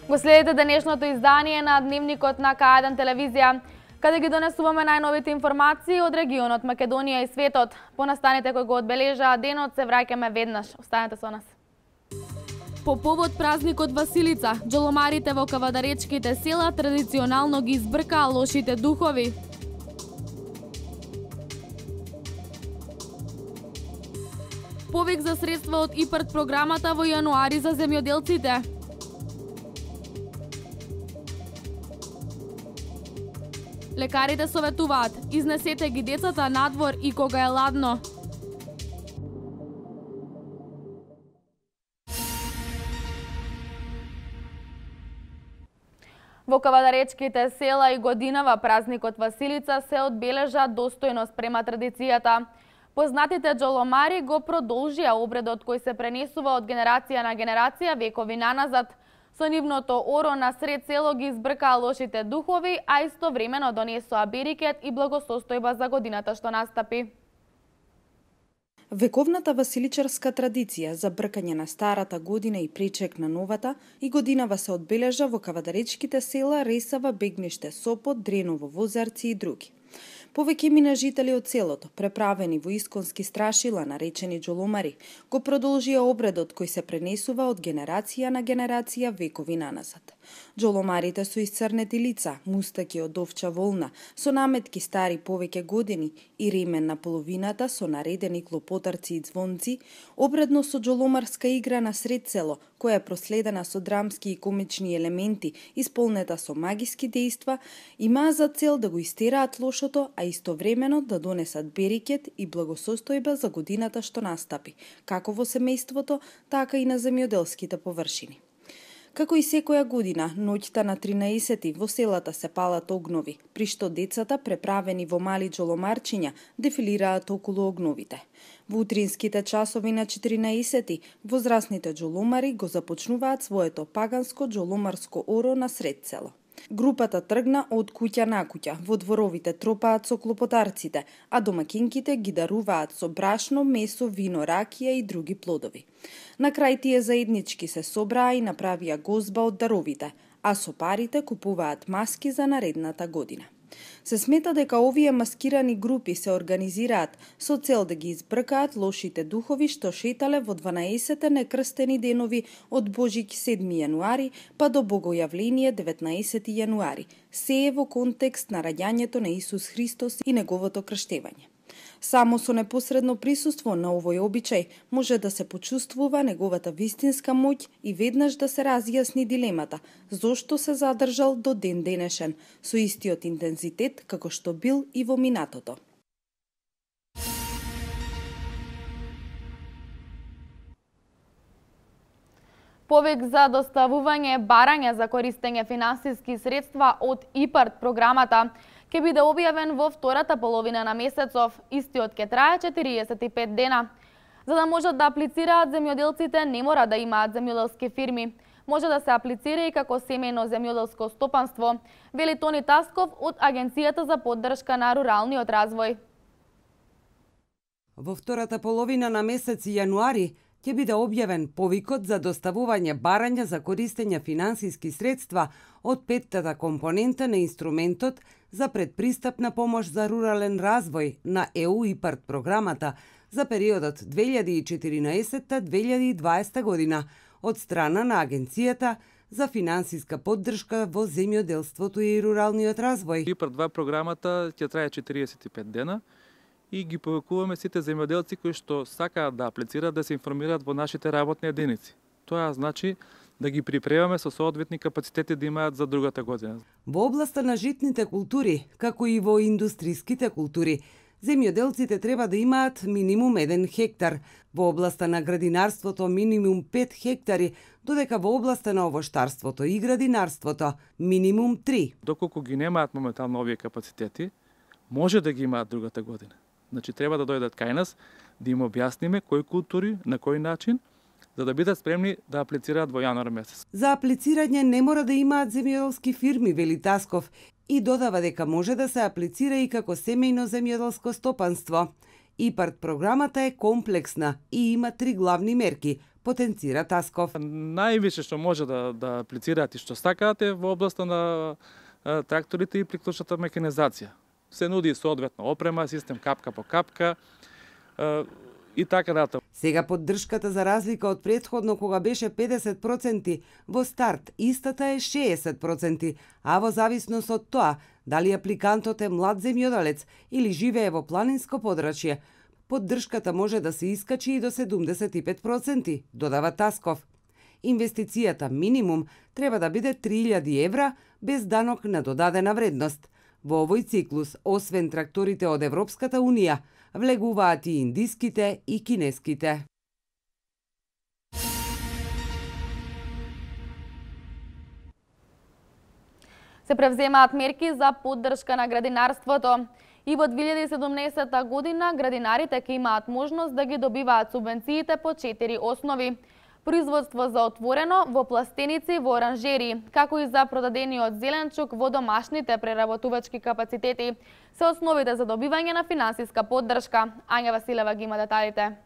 Го следите денешното издание на Дневникот на К1 телевизија, каде ги донесуваме најновите информации од регионот Македонија и светот. По настаните кои го одбележаа денот се враќаме веднаш. Останете со нас. По повод празникот Василица, џоломарите во кавадаречките села традиционално ги избркаа лошите духови. Повик за средства од ИПАРД програмата во јануари за земјоделците. Лекарите советуваат, изнесете ги децата надвор и кога е ладно. Во кавадаречките села и годинава празникот Василица се одбележа достојно спрема традицијата. Познатите џоломари го продолжија обредот кој се пренесува од генерација на генерација векови наназад. Со нивното оро на сред село ги избркаа лошите духови, а истовремено донесоа берикет и благосостојба за годината што настапи. Вековната василичарска традиција за бркање на старата година и пречек на новата и годинава се одбележа во кавадаречките села Ресава, Бегниште, Сопот, Дреново, Возарци и други. Повеќе мина жители од селото, преправени во исконски страшила, наречени џоломари, го продолжија обредот кој се пренесува од генерација на генерација векови наназад. Џоломарите со исцрнети лица, мустаки од овча волна, со наметки стари повеќе години и ремен на половината со наредени клопотарци и звонци, обредно со џоломарска игра на сред село, која е проследена со драмски и комични елементи, исполнета со магиски дејства, имаа за цел да го истераат лошото, а истовремено да донесат берикет и благосостојба за годината што настапи, како во семејството, така и на земјоделските површини. Како и секоја година, ноќта на 13 во селата се палат огнови, при што децата, преправени во мали џоломарчиња, дефилираат околу огновите. Во утринските часови на 14 возрастните џоломари го започнуваат своето паганско џоломарско оро на сред село. Групата тргна од куќа на куќа, во дворовите тропаат со клопотарците, а домакинките ги даруваат со брашно, месо, вино, ракија и други плодови. На крај тие заеднички се собраа и направија гозба од даровите, а со парите купуваат маски за наредната година. Се смета дека овие маскирани групи се организираат со цел да ги избркаат лошите духови што шетале во 12 некрстени денови од Божик 7 јануари па до Богојавление 19 јануари, се е во контекст на раѓањето на Исус Христос и неговото крштевање. Само со непосредно присуство на овој обичај може да се почувствува неговата вистинска моќ и веднаш да се разјасни дилемата зошто се задржал до ден денешен со истиот интензитет како што бил и во минатото. Повик за доставување барања за користење финансиски средства од ИПАРД програмата ќе биде објавен во втората половина на месецов, истиот ќе трае 45 дена. За да можат да аплицираат земјоделците, не мора да имаат земјоделски фирми. Може да се аплицира и како семејно земјоделско стопанство, вели Тони Тасков од Агенцијата за поддршка на руралниот развој. Во втората половина на месец јануари ќе биде објавен повикот за доставување барања за користење финансиски средства од петтата компонента на инструментот за предпристапна помош за рурален развој на ЕУ ИПАРД програмата за периодот 2014-2020 година од страна на Агенцијата за финансиска поддршка во земјоделството и руралниот развој. ИПАРД 2 програмата ќе трае 45 дена и ги повикуваме сите земјоделци кои што сакаат да аплицираат да се информираат во нашите работни единици. Тоа значи да ги припремаме со соодветни капацитети да имаат за другата година. Во областа на житните култури, како и во индустриските култури, земјоделците треба да имаат минимум 1 хектар, во областа на градинарството минимум 5 хектари, додека во областа на овоштарството и градинарството минимум 3. Доколку ги немаат моментално овие капацитети, може да ги имаат другата година. Значи треба да дојдат кај нас, да им објасниме кои култури, на кој начин, за да бидат спремни да аплицираат во јануар месец. За аплицирање не мора да имаат земјоделски фирми, вели Тасков, и додава дека може да се аплицира и како семејно земјоделско стопанство. ИПАРД програмата е комплексна и има 3 главни мерки: потенцира Тасков. Највише што може да аплицираат и што сакаат е во областа на тракторите и приклучната механизација. Се нуди соодветно опрема, систем капка по капка и така натаму. Сега поддршката за разлика од претходно кога беше 50%, во старт истата е 60%, а во зависност од тоа дали апликантот е млад земјоделец или живее во планинско подрачје, поддршката може да се искачи и до 75%, додава Тасков. Инвестицијата минимум треба да биде 3000 евра без данок на додадена вредност. Во овој циклус, освен тракторите од Европската Унија, влегуваат и индиските и кинеските. Се превземаат мерки за поддршка на градинарството. И во 2017 година градинарите ќе имаат можност да ги добиваат субвенциите по 4 основи. Производство за отворено во пластеници во оранжерии, како и за продадениот зеленчук во домашните преработувачки капацитети, се основите за добивање на финансиска поддршка. Ања Василева ги има деталите.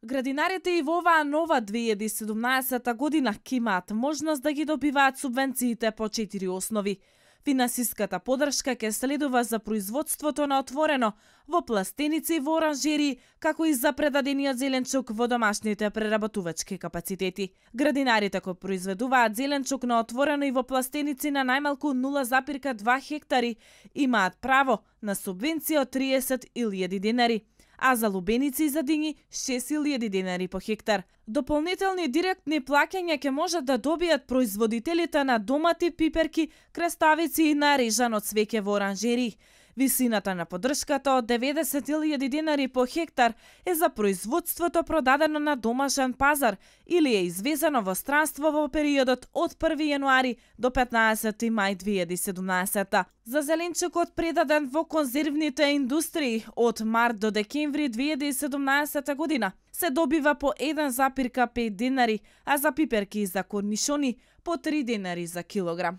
Градинарите и во оваа нова 2017 година ќе имаат можност да ги добиваат субвенциите по 4 основи. Финансиската поддршка ќе следува за производството на отворено во пластеници во оранжерии, како и за предадениот зеленчук во домашните преработувачки капацитети. Градинарите кои произведуваат зеленчук на отворено и во пластеници на најмалку 0,2 хектари имаат право на субвенција од 30.000 денари, а за лубеници и за дињи 6.000 денари по хектар. Дополнителни директни плаќања ќе можат да добијат производителите на домати, пиперки, краставици и нарежано цвеќе во оранжерии. Висината на поддршката од 90.000 денари по хектар е за производството продадено на домашен пазар или е извезено во странство во периодот од 1 јануари до 15 мај 2017. За зеленчукот предаден во конзервните индустрии од март до декември 2017 година се добива по 1,5 денари, а за пиперки и за корнишони по 3 денари за килограм.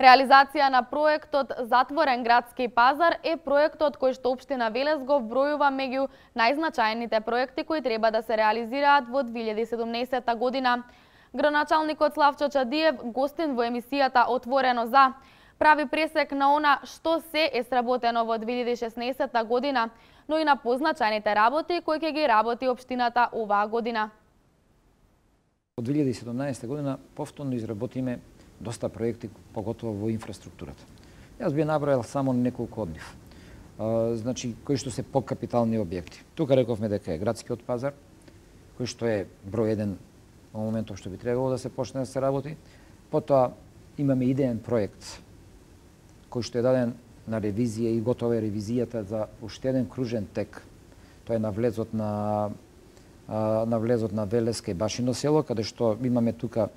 Реализација на проектот Затворен градски пазар е проектот кој што општина Велес го вбројува меѓу најзначајните проекти кои треба да се реализираат во 2017 година. Градоначалникот Славчо Чадиев, гостин во емисијата Отворено за, прави пресек на она што се е сработено во 2016 година, но и на позначајните работи кои ќе ги работи општината оваа година. Во 2017 година повторно изработиме доста проекти, поготово во инфраструктурата. Јас би набројал само неколку од нив. Значи, кои што се покапитални објекти. Тука рековме дека е градскиот пазар, кој што е број 1 во моментов што би требало да се почне да се работи. Потоа имаме идеен проект кој што е даден на ревизија и готова е ревизијата за уште еден кружен тек. Тоа е на влезот на Велеска и Башино село, каде што имаме тука,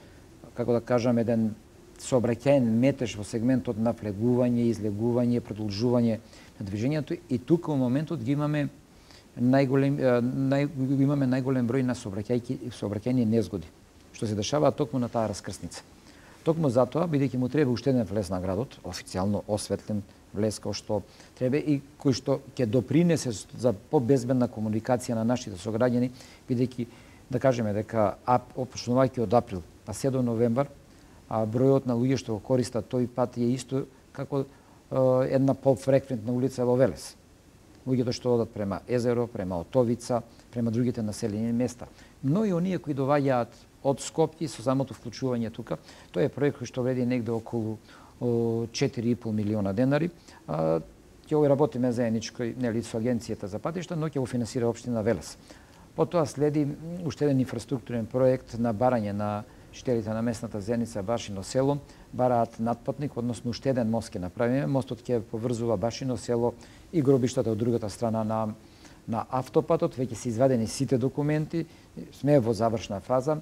како да кажам, еден сообраќаен метеж во сегментот на влегување, излегување, продолжување на движењето и тука во моментот ги имаме најголем број на сообраќајни незгоди, што се дешава токму на таа раскрсница. Токму затоа, бидејќи му треба уште еден влез на градот, официјално осветлен влез кој што треба и кој што ќе допринесе за побезбедна комуникација на нашите сограѓани, бидејќи да кажеме дека почнувајќи од април па се до новембар, бројот на луѓе што го користат тој пат е исто како една пофреквентна улица во Велес. Луѓето што одат према Езеро, према Отовица, према другите населени места. Но и оние кои доаѓаат од Скопје со самото вклучување тука, тој е проект кој што вреди негде околу 4,5 милиона денари. Ќе го работиме заедничко со Агенцијата за патишта, но ќе го финансира општина Велес. Потоа следи уште еден инфраструктурен проект на барање на жителите на местната заедница Башино село, бараат надпатник, односно уште еден мост ќе направиме. Мостот ќе поврзува Башино село и гробиштата од другата страна на автопатот. Веќе се извадени сите документи, сме во завршна фаза.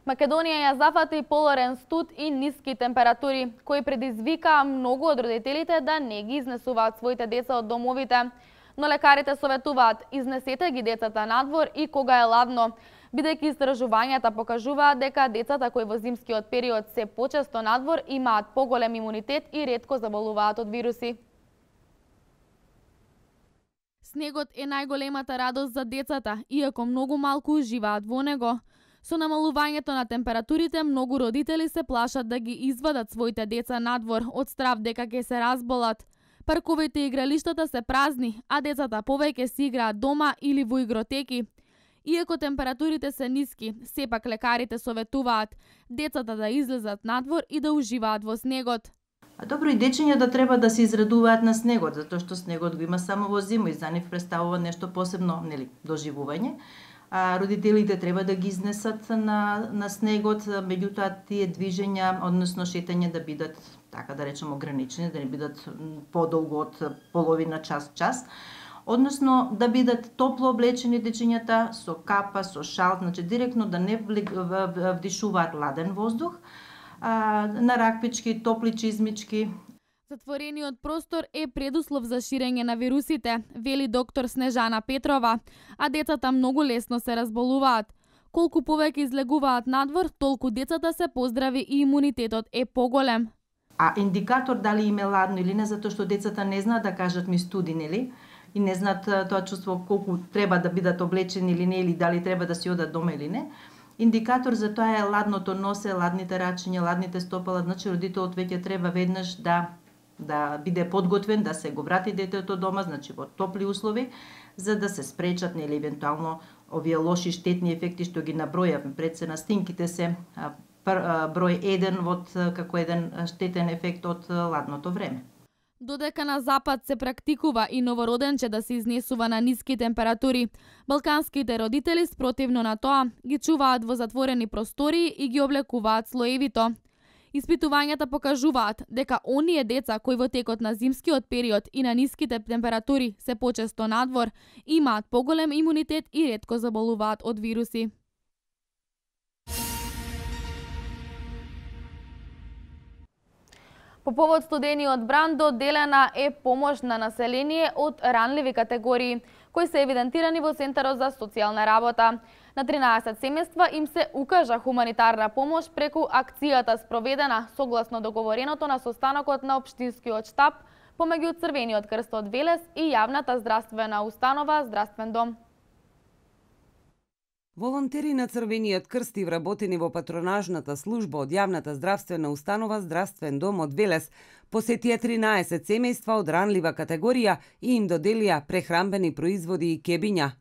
Македонија ја зафати поларен студ и ниски температури, кои предизвикаа многу од родителите да не ги изнесуваат своите деца од домовите. Но лекарите советуваат, изнесете ги децата надвор и кога е ладно. бидејќи истражувањата покажуваат дека децата кои во зимскиот период се почесто надвор имаат поголем имунитет и ретко заболуваат од вируси. Снегот е најголемата радост за децата, иако многу малку уживаат во него. Со намалувањето на температурите, многу родители се плашат да ги извадат своите деца надвор од страв дека ќе се разболат. Парковите и игралиштата се празни, а децата повеќе си играат дома или во игротеки. Иако температурите се ниски, сепак лекарите советуваат децата да излезат надвор и да уживаат во снегот. А добро, и дечињата треба да се израдуваат на снегот, затоа што снегот го има само во зима и за нив представува нешто посебно, нели, доживување. А родителите треба да ги изнесат на снегот, меѓутоа тие движења, односно шетање да бидат, така да речем, ограничени, да не бидат подолго од половина час. Односно да бидат топло облечени дечињата со капа, со шал, значи директно да не вдишуваат ладен воздух, на ракпички, топли чизмички. Затворениот простор е предуслов за ширење на вирусите, вели доктор Снежана Петрова, а децата многу лесно се разболуваат. Колку повеќе излегуваат надвор, толку децата се поздрави и имунитетот е поголем. А индикатор дали им е ладно или не, затоа што децата не знаат да кажат ми студи, нели? И не знаат тоа чувство колку треба да бидат облечени или не, или дали треба да си одат дома или не. Индикатор за тоа е ладното носе, ладните рачиња, ладните стопала, значи родителот веќе треба веднаш да биде подготвен, да се го врати детето дома, значи во топли услови, за да се спречат нели евентуално овие лоши штетни ефекти што ги набројавме пред се, настинките се број 1 како еден штетен ефект од ладното време. Додека на запад се практикува и новороденче да се изнесува на ниски температури, балканските родители спротивно на тоа ги чуваат во затворени простории и ги облекуваат слоевито. Испитувањата покажуваат дека оние деца кои во текот на зимскиот период и на ниските температури се почесто надвор, имаат поголем имунитет и ретко заболуваат од вируси. По повод студениот бран доделена е помош на население од ранливи категории, кои се евидентирани во Центарот за социјална работа. На 13 семејства им се укажа хуманитарна помош преку акцијата спроведена согласно договореното на состанокот на Општинскиот штаб помеѓу Црвениот крст од Велес и јавната здравствена установа Здравствен дом. Волонтери на Црвениот крст и вработени во патронажната служба од јавната здравствена установа Здравствен дом од Велес посетија 13 семејства од ранлива категорија и им доделија прехранбени производи и кебиња.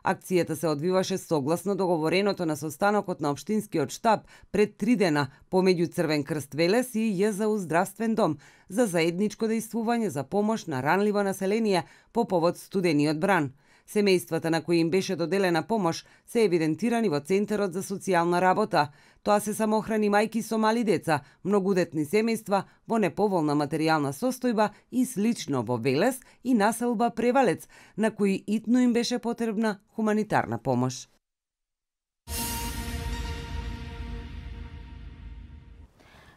Акцијата се одвиваше согласно договореното на состанокот на Општинскиот штаб пред 3 дена помеѓу Црвен крст Велес и ЈЗУ Здравствен дом за заедничко дејствување за помош на ранливо население по повод студениот бран. Семејствата на кои им беше доделена помош се евидентирани во Центарот за социјална работа. Тоа се самохрани мајки со мали деца, многудетни семејства во неповолна материјална состојба и слично во Велес и населба Превалец, на кои итно им беше потребна хуманитарна помош.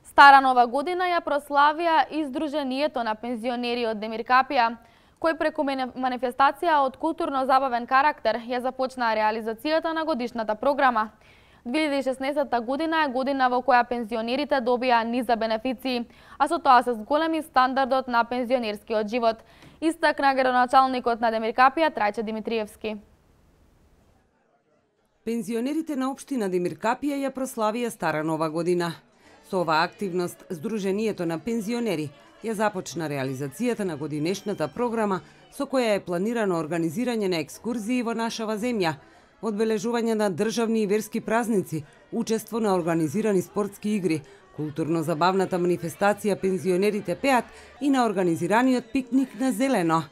Стара нова година ја прославија Издруженијето на пензионери од Демир Капија, кој преку манифестација од културно-забавен карактер ја започна реализацијата на годишната програма. 2016 година е година во која пензионерите добија низа бенефиции, а со тоа се зголеми стандардот на пензионерскиот живот, истакна градоначалникот на Демир Капија Трајче Димитриевски. Пензионерите на општина Демир Капија ја прославија Стара нова година. Со оваа активност Сдруженијето на пензионери ја започна реализацијата на годинешната програма со која е планирано организирање на екскурзии во нашава земја, одбележување на државни и верски празници, учество на организирани спортски игри, културно-забавната манифестација Пензионерите пеат и на организираниот пикник на зелено.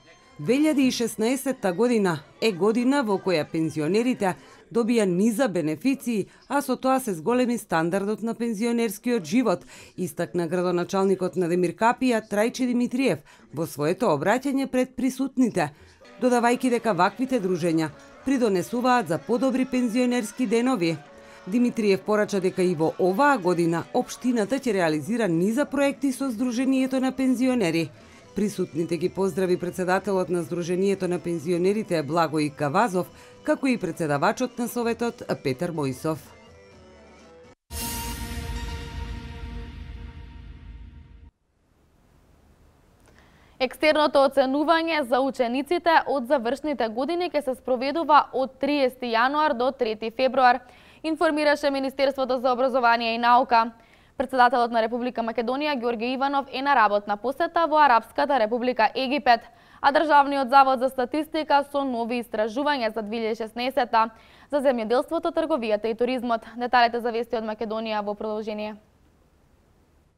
2016 година е година во која пензионерите добија низа бенефиции, а со тоа се зголеми стандардот на пензионерскиот живот, истакна градоначалникот на Демир Капија Трајче Димитриев во своето обраќање пред присутните, додавајќи дека ваквите дружења придонесуваат за подобри пензионерски денови. Димитриев порача дека и во оваа година општината ќе реализира низа проекти со Сдруженијето на пензионери. Присутните ги поздрави председателот на Сдруженијето на пензионерите Благој Кавазов, како и председавачот на Советот Петар Мојсов. Екстерното оценување за учениците од завршните години ќе се спроведува од 30 јануар до 3 февруар, информираше Министерството за образование и наука. Председателот на Република Македонија Ѓорѓе Иванов е на работна посета во Арапската Република Египет, а Државниот завод за статистика со нови истражувања за 2016 за земјоделството, трговијата и туризмот. Деталите за вести од Македонија во продолжение.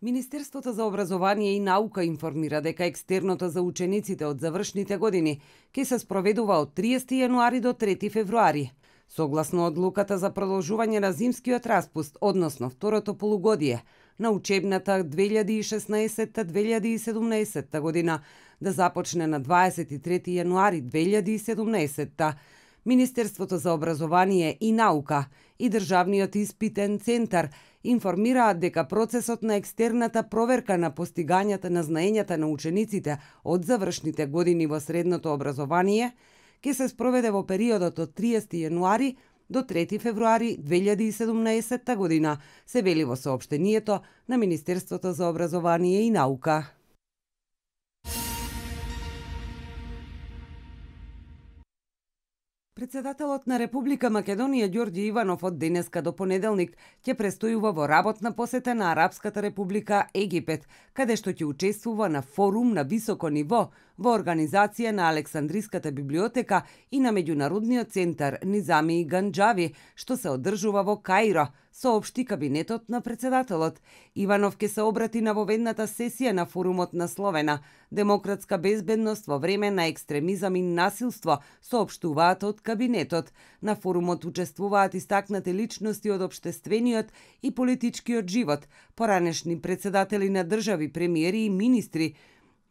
Министерството за образование и наука информира дека екстерното за учениците од завршните години ќе се спроведува од 30 јануари до 3 февруари. Согласно одлуката за продолжување на зимскиот распуст, односно второто полугодие на учебната 2016-2017 година, да започне на 23 јануари 2017. Министерството за образование и наука и Државниот испитен центар информираат дека процесот на екстерната проверка на постигањата на знаењата на учениците од завршните години во средното образование ќе се спроведе во периодот од 30 јануари до 3 февруари 2017 година, се вели во соопштението на Министерството за образование и наука. Председателот на Република Македонија Ѓорѓе Иванов од денеска до понеделник ќе престојува во работна посета на Арапската Република Египет, каде што ќе учествува на форум на високо ниво во организација на Александриската библиотека и на Меѓународниот центар Низами Ганџави, што се одржува во Каиро, соопшти кабинетот на председателот. Иванов ќе се обрати на воведната сесија на форумот насловена Демократска безбедност во време на екстремизам и насилство, соопштуваат од кабинетот. На форумот учествуваат истакнати личности од општествениот и политичкиот живот, поранешни председатели на држави, премиери и министри.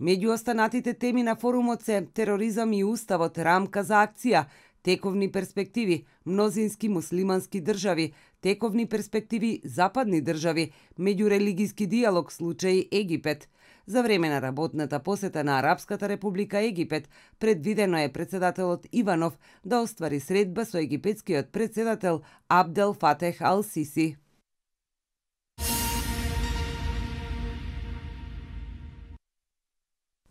Меѓу останатите теми на форумот се тероризам и уставот, рамка за акција, тековни перспективи, мнозински муслимански држави, тековни перспективи, западни држави, меѓурелигиски диалог, случај Египет. За време на работната посета на Арапската Република Египет, предвидено е председателот Иванов да оствари средба со египетскиот председател Абдел Фатех Ал-Сиси.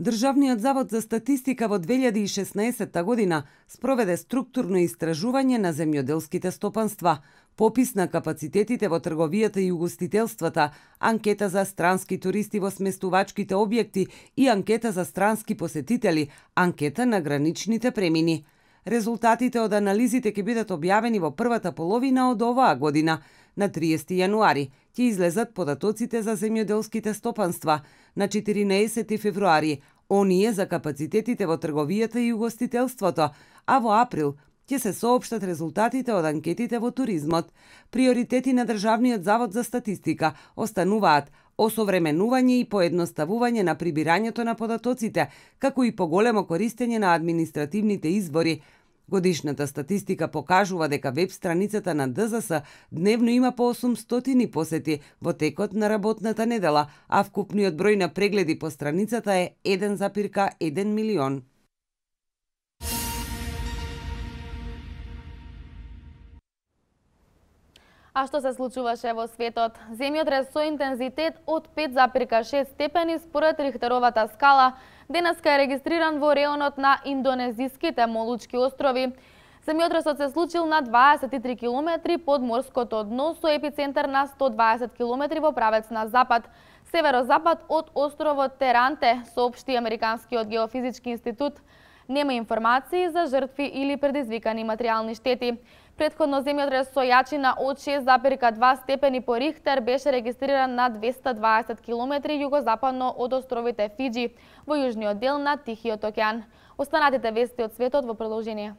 Државниот завод за статистика во 2016 година спроведе структурно истражување на земјоделските стопанства, попис на капацитетите во трговијата и угостителствата, анкета за странски туристи во сместувачките објекти и анкета за странски посетители, анкета на граничните премини. Резултатите од анализите ќе бидат објавени во првата половина од оваа година. На 30 јануари ќе излезат податоците за земјоделските стопанства. На 14 февруари оние за капацитетите во трговијата и угостителството, а во април ќе се соопштат резултатите од анкетите во туризмот. Приоритети на Државниот завод за статистика остануваат осовременување и поедноставување на прибирањето на податоците, како и поголемо користење на административните извори. Годишната статистика покажува дека веб страницата на ДЗС дневно има по 800 посети во текот на работната недела, а вкупниот број на прегледи по страницата е 1,1 милион. А што се случуваше во светот? Земјотрес со интензитет од 5,6 степени според Рихтеровата скала денеска е регистриран во реонот на индонезиските Молучки острови. Земјотресот се случил на 23 км под морското дно со епицентар на 120 км во правец на запад, северозапад од островот Теранте, соопшти Американскиот геофизички институт. Нема информации за жртви или предизвикани материјални штети. Претходно земјотрес со јачина од 6,2 степени по Рихтер беше регистриран на 220 км југозападно од островите Фиџи, во јужниот дел на Тихиот океан. Останатите вести од светот во продолжение.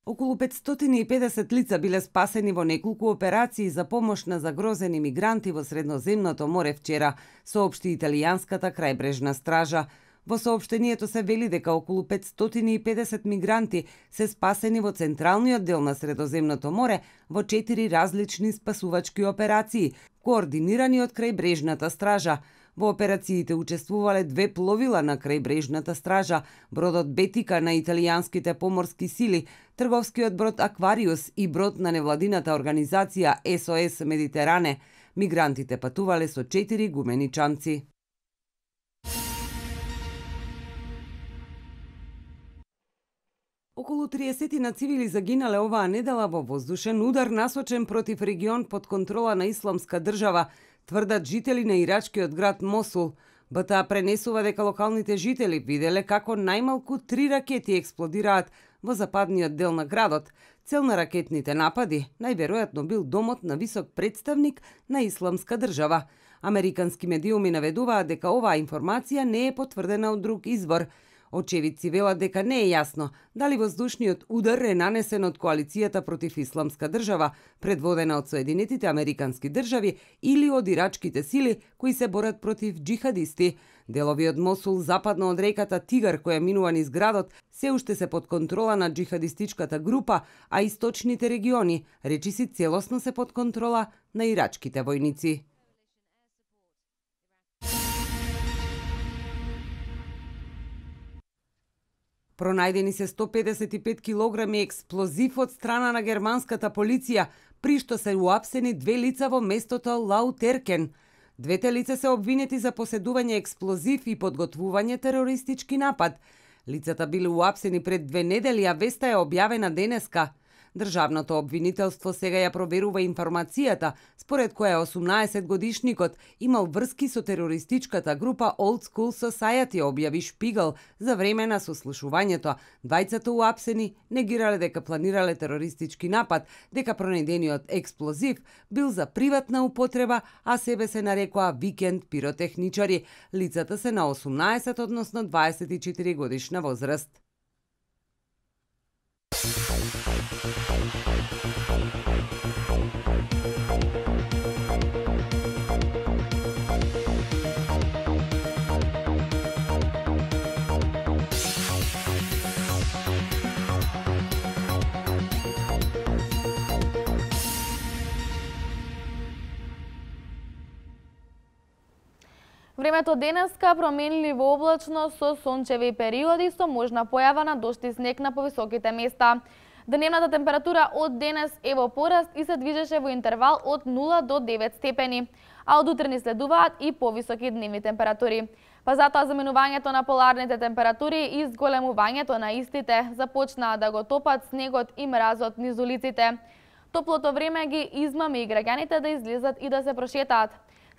Околу 550 лица биле спасени во неколку операции за помош на загрозени мигранти во Средноземното море вчера, соопшти италијанската крајбрежна стража. Во соопштението се вели дека околу 550 мигранти се спасени во централниот дел на Средоземното море во 4 различни спасувачки операции, координирани од крајбрежната стража. Во операциите учествувале 2 пловила на крајбрежната стража, бродот Бетика на италијанските поморски сили, трговскиот брод Аквариус и брод на невладината организација SOS Медитеране. Мигрантите патувале со 4 гумени чамци. Околу 30 на цивили загинале оваа недела во воздушен удар насочен против регион под контрола на Исламска држава, тврдат жители на ирачкиот град Мосул. БТА пренесува дека локалните жители виделе како најмалку 3 ракети експлодираат во западниот дел на градот. Цел на ракетните напади најверојатно бил домот на висок представник на Исламска држава. Американски медиуми наведуваат дека оваа информација не е потврдена од друг извор. Очевидци велат дека не е јасно дали воздушниот удар е нанесен од коалицијата против Исламска држава, предводена од Соединетите Американски држави или од ирачките сили кои се борат против џихадисти. Делови од Мосул западно од реката Тигар која минува низ градот се уште се под контрола на џихадистичката група, а источните региони речиси целосно се под контрола на ирачките војници. Пронајдени се 155 килограми експлозив од страна на германската полиција, при што се уапсени 2 лица во местото Лаутеркен. Двете лица се обвинети за поседување експлозив и подготвување терористички напад. Лицата биле уапсени пред 2 недели, а веста е објавена денеска. Државното обвинителство сега ја проверува информацијата, според која 18-годишникот имал врски со терористичката група Old School Society, објави Шпигел за време на сослушувањето. Двајцата уапсени негирале дека планирале терористички напад, дека пронајдениот експлозив бил за приватна употреба, а себе се нарекоа викенд пиротехничари. Лицата се на 18, односно 24 годишна возраст. Времето денеска променливо облачно со сончеви периоди со можна појава на дожд и снег на повисоките места. Дневната температура од денес е во пораст и се движеше во интервал од 0 до 9 степени, а од утре ни следуваат и повисоки дневни температури. Па затоа заменувањето на поларните температури и зголемувањето на истите започнаа да го топат снегот и мразот низ улиците. Топлото време ги измами и граѓаните да излезат и да се прошетаат.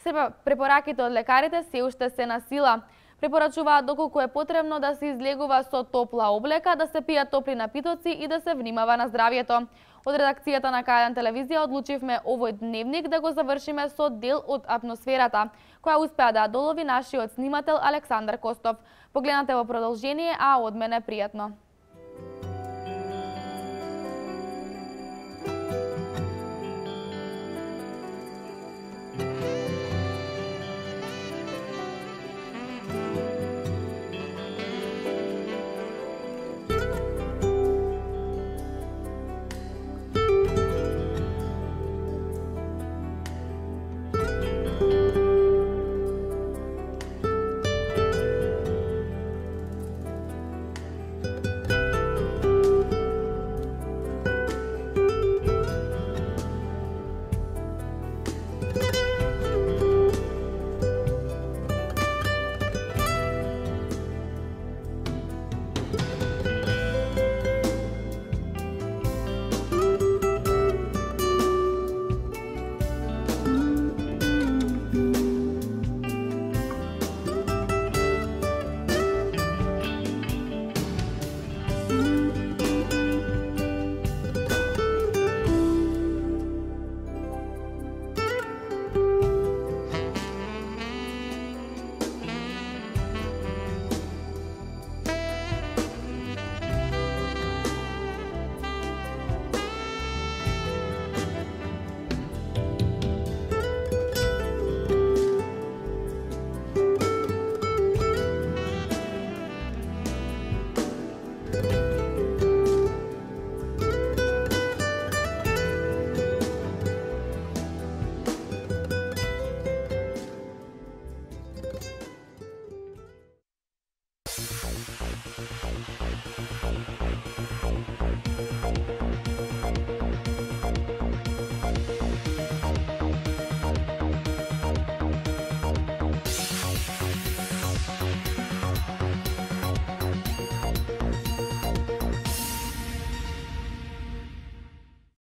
Сепак препораките од лекарите се уште се на сила. Препорачуваат доколку е потребно да се излегува со топла облека, да се пијат топли напитоци и да се внимава на здравјето. Од редакцијата на К1 телевизија одлучивме овој дневник да го завршиме со дел од атмосферата, која успеа да долови нашиот снимател Александар Костов. Погледнате во продолжение, а од мене пријатно.